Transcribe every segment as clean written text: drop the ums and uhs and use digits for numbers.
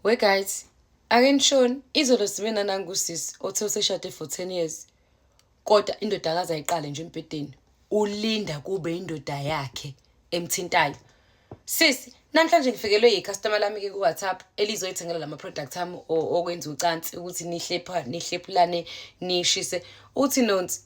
We guys, ake nishoni izolo sibe nanangu usisi othe useshade for 10 years. Kodwa indodakazi ayiqale nje embhedeni. Ulinda kube indoda yakhe emthintayo. Sisi, namhlanje ngifikelwe yi-customer lami-ke ku-WhatsApp elizoyithengela lama product ami okwenza ucansi ukuthi nihlepha nihlephulane nishise. Uthi Nonsi,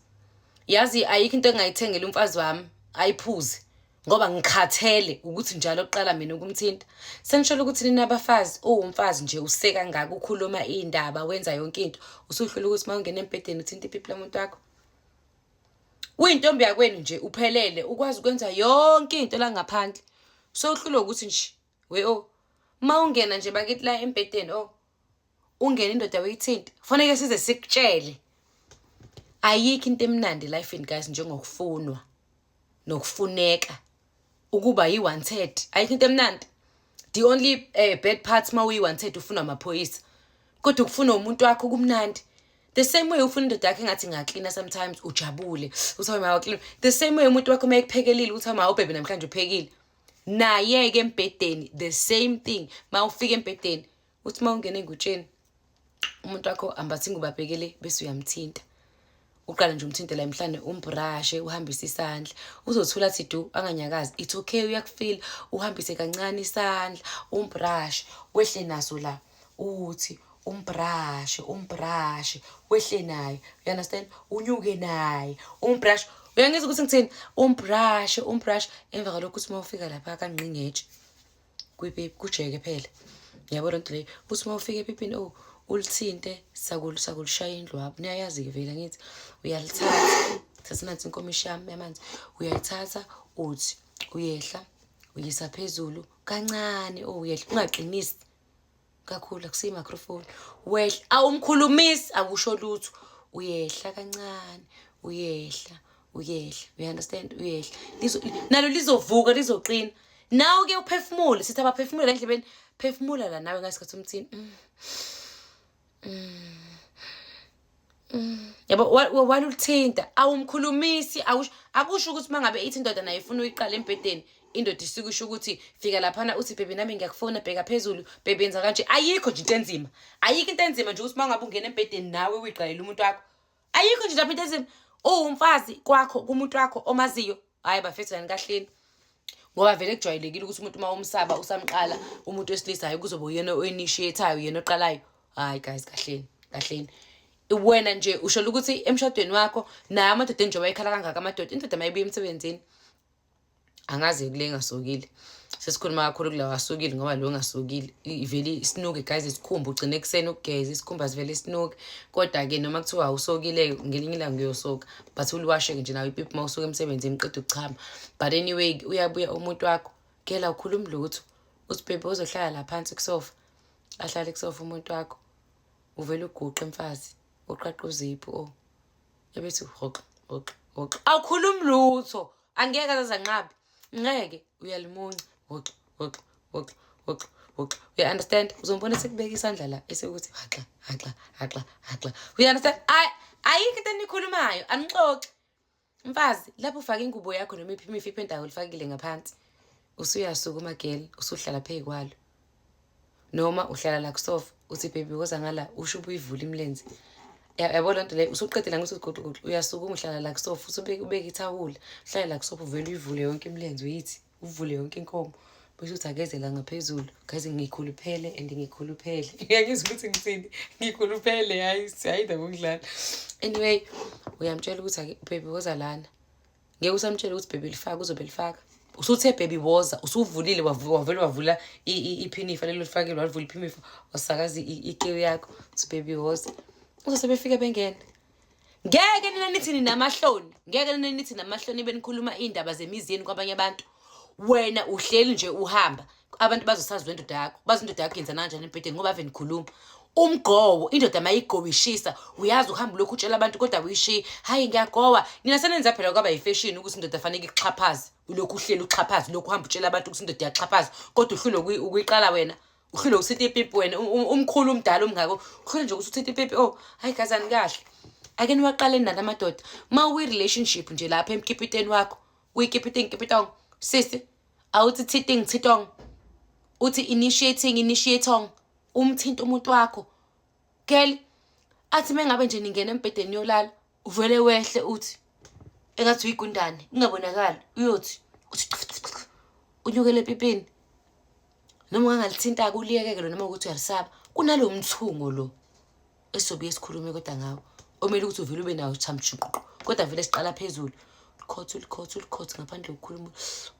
yazi ayikho into engayithengela umfazi wami ayiphuze ngoba ngikhathele ukuthi njalo kuqala mina ukumthinta. Senisholo ukuthi nina abafazi, uwumfazi nje useka ngaka ukhuluma iy'ndaba wenza yonke into, usuhlula ukuthi uma ungena embhedeni uthinta ipipi lomuntu wakho. Uyintombi yakwenu nje uphelele ukwazi ukwenza yonke into la ngaphandle, sewuhlulwa ukuthi nje we o uma ungena nje bakithi la embhedeni o ungena indoda uyithinte, kufanele size sikutshele. Ayikho into emnandi elifini guys njengokufunwa nokufuneka ukuba yi-wanted. Ayikho into emnandi. The only bad part uma uyi-wanted ufunwa amaphoyisa, kodwa ukufuna umuntu wakho kumnandi. The same way ufuna indoda yakho engathi ingaklina sometimes ujabule uthi hayi mawaklina, the same way umuntu wakho uma ekuphekelile uthi hayi ubhebe namhlanje uphekile, naye-ke embhedeni the same thing. Ma ufika embhedeni uthi uma ungena engutsheni umuntu wakho ambathe ingubo abhekele bese uyamthinta, uqale nje umthinte la emhlane, umbrashe, uhambise isandla, uzothula athi du, anganyakazi. It's okay, uyakufila. Uhambise kancane isandla, umbrashe, wehle naso la, uthi umbrashe, umbrashe, wehle naye, you understand, unyuke naye, umbrashe. Uyangizwa ukuthi ngithini? Umbrashe, umbrashe. Emva kwalokho uthi uma ufika lapha kangqingetshe kwipipi, kujeke phela, yabo loo nto leyo. Uthi uma ufika epipini, oh, ulithinte sakulishaya indlwabu, niyayazi-ke vele angithi. Uyalithatha, thatha nansi inkomishi yami yamanzi, uyayithatha, uthi uyehla, uyisa phezulu kancane. Oh, uyehla, ungaqinisi kakhulu, akusiyo i-microphone. Wehla, awumkhulumisi, akusho lutho, uyehla kancane, uyehla, uyehla, you understand, uyehla. Nalo lizovuka, lizoqina. Nawe-ke uphefumule, sithi abaphefumule la endlebeni, phefumula la nawe ngasikhathi umthini. Yabo, walulithinta, awumkhulumisi, awusho. Akusho ukuthi uma ngabe ithi indoda nayo ifuna uyiqala embhedeni, indoda isuke isho ukuthi fika laphana uthi baby nami ngiyakufuna, bheka phezulu baby, yenza kanje. Ayikho nje into enzima, ayikho into enzima nje ukuthi uma ngabe ungena embhedeni nawe uyiqalela umuntu wakho. Ayikho nje lapho into enzima. Uwumfazi kwakho kumuntu wakho omaziyo. Hhayi bafethu, kani kahleni, ngoba vele kujwayelekile ukuthi umuntu uma umsaba usamqala umuntu wesilisa, hhayi kuzobe uyena o-initiate-ayo, uyena oqalayo. Hhayi guys, kahleni, kahleni. Wena nje ushola ukuthi emshadweni wakho naye amadoda enjengoba ekhala kangaka amadoda, indoda mayibuya emsebenzini, angazi kule engasokile, sesikhuluma kakhulu kulawa asokile, ngoba lo ongasokile ivele isinuke guys isikhumba, ugcine ekuseni ukugeza isikhumba sivele isinuke. Kodwa-ke noma kuthiwa awusokile, ngelinye ilanga uyosoka, but uliwashe-ke nje nawe ipipi uma usuka emsebenzini uqeda ukuchama. But anyway, uyabuya umuntu wakho kela, ukhuluma lutho, uthi baby uzohlala la phansi kusofa, ahlale kusofa umuntu wakho, uvele uguqe mfazi, uqaqe uziphu, oh, ebethi hoxa hoxa hoxa, awukhulumi lutho, angeke azanqabe, ngeke, uyalimunca, hoxa hoxa hoxa hoxa hoxa, uya understand. Uzombona sekubeka isandla la esekuthi haxa haxa haxa haxa, uya understand. Ayikho into enikhulumayo, anixoxi mfazi. Lapho ufake ingubo yakho noma iphimifa iphentayo olifakile ngaphansi, usuyasukuma girl, usuhlala phezu kwalo noma uhlala la kusofa, uthi baby woza ngala, usho ubuyivula imilenze. Yabo loo nto leyo, usuqedile ngokuthi ugoqogoqo, uyasukuma, uhlala la kusofa, usubeka ubeka ithawula, uhlale la kusofa, uvele uyivule yonke imilenze, uyithi uvule yonke inkomo, bese uthi akeze la ngaphezulu. Guys, ngikhuluphele and ngikhuluphele, ngiyangizwa ukuthi ngithini, ngikhuluphele. Hayi, hayi, indaba yokudlala. Anyway, uyamtshela ukuthi ake baby woza lana. Ngeke usamtshela ukuthi baby lifaka, uzobe lifaka. Usuthe baby woza, usuvulile, wavele wavula iphinifa lelo lifakile, walivula iphinifa, wasakaza ikewu yakho, uthi baby woza, uzose befike bengena. Ngeke nina nithi ninamahloni, ngeke nina nithi namahloni benikhuluma iy'ndaba zemizi yenu kwabanye abantu. Wena uhleli nje uhamba, abantu bazosazi wendoda yakho, bazi indoda yakho yenza kanjani embhedeni ngoba ave nikhuluma umgowo. Indoda mayigowa ishisa, uyazi uhamba ulokhu utshela abantu kodwa uyishiye. Hayi, ngiyagowa. Nina senenza phela kwaba yifeshini ukuthi indoda faneke ikuxhaphaze, ulokhu uhleli uxhaphaze, ulokhu uhamba utshela abantu ukuthi indoda iyaxhaphaza, kodwa uhlulwe ukuyiqala wena, uhlulwe ukuthinta ipipi wena, umkhulu umdala umngako, uhlulwe nje ukuthi uthinte ipipi. Oh hayi gazani kahle, ake niwaqaleni nani amadoda. Uma ukwi-relationship nje lapha emkipiteni wakho, kuyikipiteng kipitong, sisi, awuthi thiting thitong, uthi initiating initiatong. Umthinta umuntu wakho, girl, athi mengabe nje ningena embhedeni yolala, uvele wehle, uthi engathi uyigundane, ungabonakali, uyothi uthi unyukele epipini, noma ungangalithinta-ke, uliyekeke lo, noma ukuthi uyalisaba. Kunalo mthungo lo esizobuye sikhulume kodwa ngawo, omele ukuthi uvele ube nawo thamshuququ, kodwa vele siqala phezulu. Ulikhothe, ulikhothe, ulikhothe ngaphandle kokukhuluma,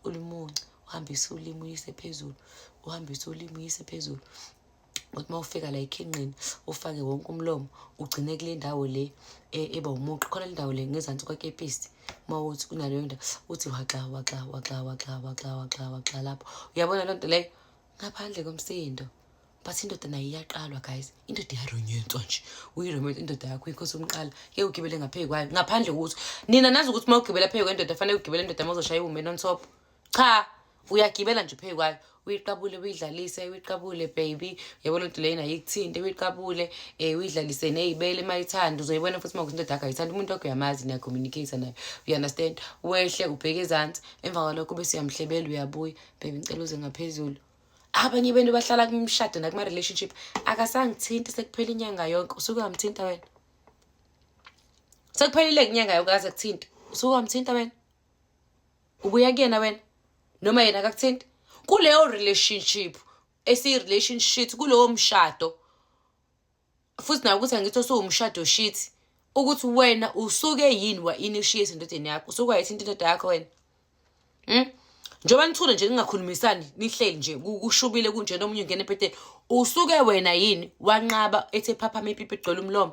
ulimunce, uhambise ulimi, uyise phezulu, uhambise ulimi, uyise phezulu, uthi uma ufika la ekhinqini, ufake wonke umlomo, ugcine kule ndawo le eba umuqi khona, le ndawo le ngezansi kwakepisi. Uma uthi kunaleyo ndawo, uthi waxa, waxa, waxa, waxa, waxa, waxa, waxa lapho, uyabona loo nto leyo ngaphandle komsindo. But indoda nayo iyaqalwa, guys. Indoda iyaronyenswa nje. Uyiromensa indoda yakho, inkosi umqala ke, ugibele ngaphezu kwayo ngaphandle kokuthi nina nazi ukuthi uma ugibela phezu kwendoda, fanele ugibele indoda uma uzoshaya i-woman on top. Cha, uyagibela nje phezu kwayo, uyiqabule, uyidlalise, uyiqabule, baby. Uyabona into leyo nayo ikuthinte, uyiqabule, uyidlalise ney'bele uma ithanda. Uzoyibona futhi uma kuthi indoda yakho ayithanda. Umuntu wakho uyamazi, niya-communicate naye, you understand? Wehle, ubheke ezansi, emva kwalokho bese uyamhlebela, uyabuya, "Baby, ngicela uze ngaphezulu." Abanye benu bahlala kumshado nakuma-relationship, akasangithinti, sekuphela inyanga yonke. Usuke wamthinta wena? Sekuphelile inyanga yonke, akaze kuthinta. Usuke wamthinta wena? Ubuya kuyena wena, noma yena akakuthinti kuleyo relationship esiyi-relationship, kulowo mshado futhi nawe, ukuthi angithi osuwumshado shit, ukuthi wena usuke yini wa-initiate endodeni yakho? Usuke wayithinta indoda yakho wena? Njengoba nithule nje, ningakhulumisani, nihleli nje, kushubile kunje, nomunye ungena embhedeni, usuke wena yini wanqaba ethe phaphama ipipi egcwele umlomo,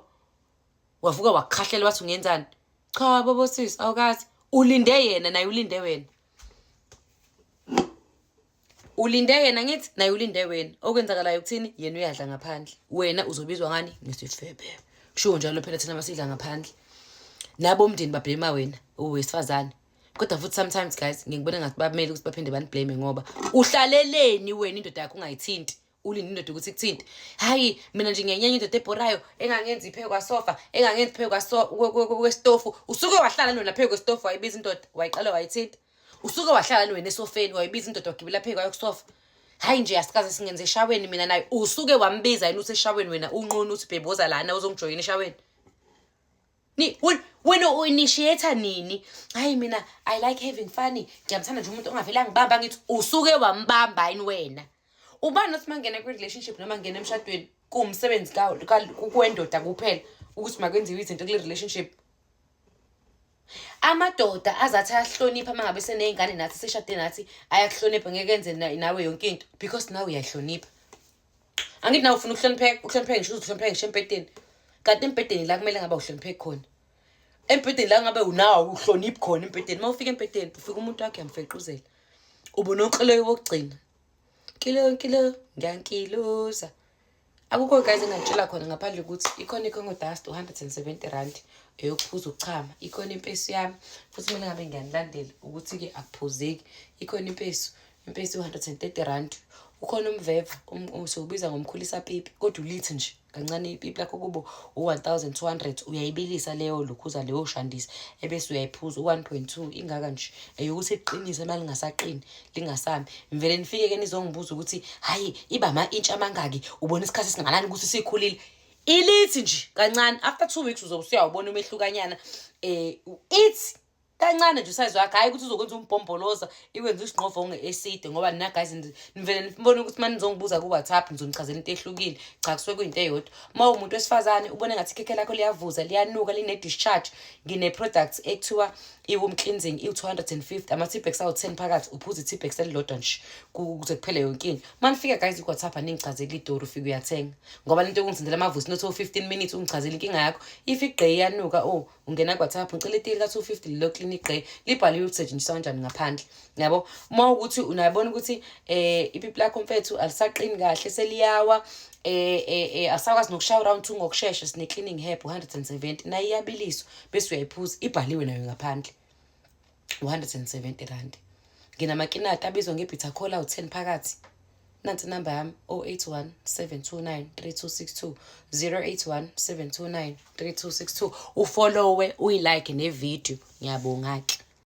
wavuka wakukhahlela, wathi ungenzani? Cha bobo sisi, awukazi. Ulinde yena, naye ulinde wena. Ulinde yena, ngithi naye ulinde wena. Okwenzakalayo ukuthini? Yena uyadla ngaphandle, wena uzobizwa ngani? Ngesifebe. Kushiwo njalo phela, thina masidla ngaphandle, nabo umndeni ba-blame wena owesifazane. Kodwa futhi sometimes, guys, ngikubona ngathi bamele ukuthi baphinde bani-blame, ngoba uhlaleleni wena indoda yakho ungayithinti, ulinde indoda ukuthi ikuthinte? Hayi, mina nje ngiyenyanya indoda ebhorayo, engangenzi iphe kwasofa, engangenzi phe kwesitofu. Usuke wahlala nona phe kwesitofu, wayibiza indoda, wayiqala wayithinta? Usuke wahlala wena esofeni, wayibiza indoda, wagibela phe kwayo kusofa? Hayi nje, asikaze singenze eshaweni mina naye. Usuke wambiza yini useshaweni wena, unqunu, uthi, "Babe, woza lana uzongijoyina eshaweni"? Ni wena u-initiate nini? Hayi, mina I like having fun, ngiyamthanda nje umuntu ongavele angibamba. Ngithi usuke wambamba yini wena? Ubani othi mangena kwi-relationship noma ngena emshadweni kuwumsebenzi kwendoda kuphela ukuthi makwenziwe izinto kule relationship? Amadoda azathi ayahlonipha uma ngabe seney'ngane nathi, seshade nathi, ayakuhlonipha, ngeke enze nawe yonke into, because nawe uyayihlonipha. Angithi nawe ufuna ukuhlonipheka? Ukuhlonipheka ngisho uzohlonipheka ngisho embhedeni, kanti embhedeni la kumele ngabe uhlonipheki khona, embhedeni la ngabe unawo uhloniphi khona embhedeni. Uma ufika embhedeni, ufika umuntu wakho uyamfequzela, uba wokugcina, kilo kilo, ngiyankiluza. Akukho, guys, engangitshela khona ngaphandle ukuthi ikhona iCongo Dust, R170, eyokuphuza ukuchama. Ikhona impesu yami futhi, kumele ngabe ngiyanilandela ukuthi-ke akuphuzeki. Ikhona impesu, impesu R130. Ukhona umveva, siwubiza ngomkhulisa pipi, kodwa ulithi nje kancane ipipi lakho kubo u-1200. Uyayibilisa leyo lokhuza, leyo shandisa, ebese uyayiphuza, u-1.2, ingaka nje, eyokuthi iqinise uma lingasaqini, lingasami. Ngivele nifike-ke nizongibuza ukuthi hhayi, iba ama-intshi amangaki, ubona isikhathi esingakanani ukuthi sikhulile. Ilithi nje kancane, after 2 weeks uzobe usuyawubona umehlukanyana. Ithi kancane nje usayizi wakho, hhayi ukuthi uzokwenza umbhombholoza, ikwenza isinqovongo eside, ngoba nina, guys, nivele nibone ukuthi uma nizongibuza ku-WhatsApp, ngizonichazela into ehlukile. Cha, kusuke kuyinto eyodwa. Uma uwumuntu wesifazane ubone ngathi ikhekhe lakho liyavuza, liyanuka, line-discharge, ngine-product ekuthiwa i-womb cleansing, iwu-250, ama-teabags awu-10 phakathi. Uphuza i-teabags elilodwa nje kuze kuphele yonke into. Uma nifika, guys, ku-WhatsApp, aningichazeli idori, ufike uyathenga, ngoba lento yokungisendela ama-voice note o-15 minutes ungichazela inkinga yakho, if igqe iyanuka, oh, ungena ku-WhatsApp, ngicela itiki ka-250, lelo clean igqe, libhaliwe ukuthi setshenziswa kanjani ngaphandle, yabo. Uma ukuthi unayibona ukuthi ipipi lakho, mfethu, alisaqini kahle, seliyawa, asakwazi nokushaya round 2 ngokushesha, sine cleaning herb, 170, nayo iyabiliswa bese uyayiphuza, ibhaliwe nayo ngaphandle, R170. Nginamakinati abizwa nge-bitter cola, u-10 phakathi. Nansi inamba yami, 081 729 3262, 081 729 3262. Ufollowe, uyilike nevidiyo. Ngiyabonga-ke.